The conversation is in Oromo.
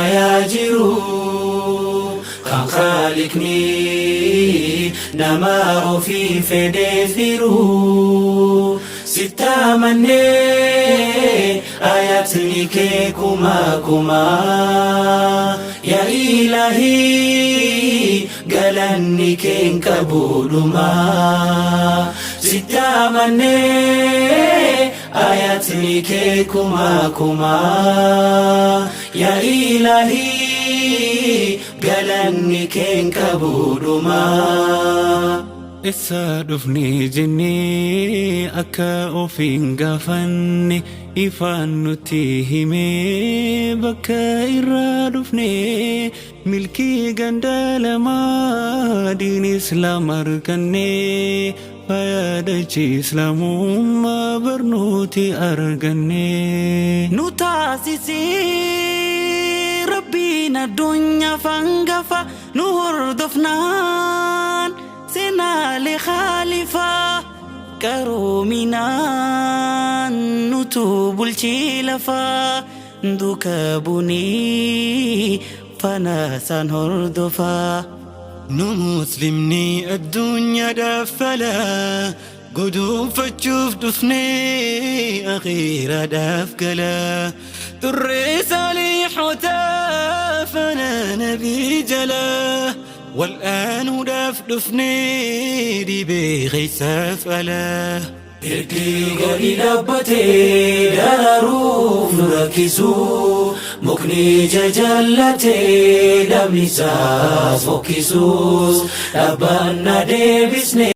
Faayaa jiru kan Khaaliqni nama ofii fedheef hiru. Sitti amannee, ayatni kee kuma kuma. Yaa Ilaahii, galanni kee hin qabu dhuma. Sitti amannee, ayatni kee kuma kuma. Yaa Ilaahii, galanni kee hin qabu dhuma. Eessaa dhufne jennee akka ofiin gaafanne, ifaan nutti himee bakka irraa dhufne. Milkii ganda lamaa diin Islaam arganne, fayyadachi Islaamummaa barnooti arganne. Nu taasisee Rabbiin addunyaa fangafa, nu hordofnaan seenaalee khaalifaa, qaroominaan nutu bulchii lafaa, duuka bunii faana isaan hordofaa. Nu Muslimni addunyaadhaaf falaa guduunfachuuf dhufnee akhiiraadhaaf galaa, turree saalihotaa faana nabii jalaa, wal'aanuudhaaf dhufnee dhibee keessaaf alaa. Ergi gadi dhaabbatee dararuuf nu rakkisu, mukni jajallatee dhabni isaas fokkisus, dhaabbanna deebisnee.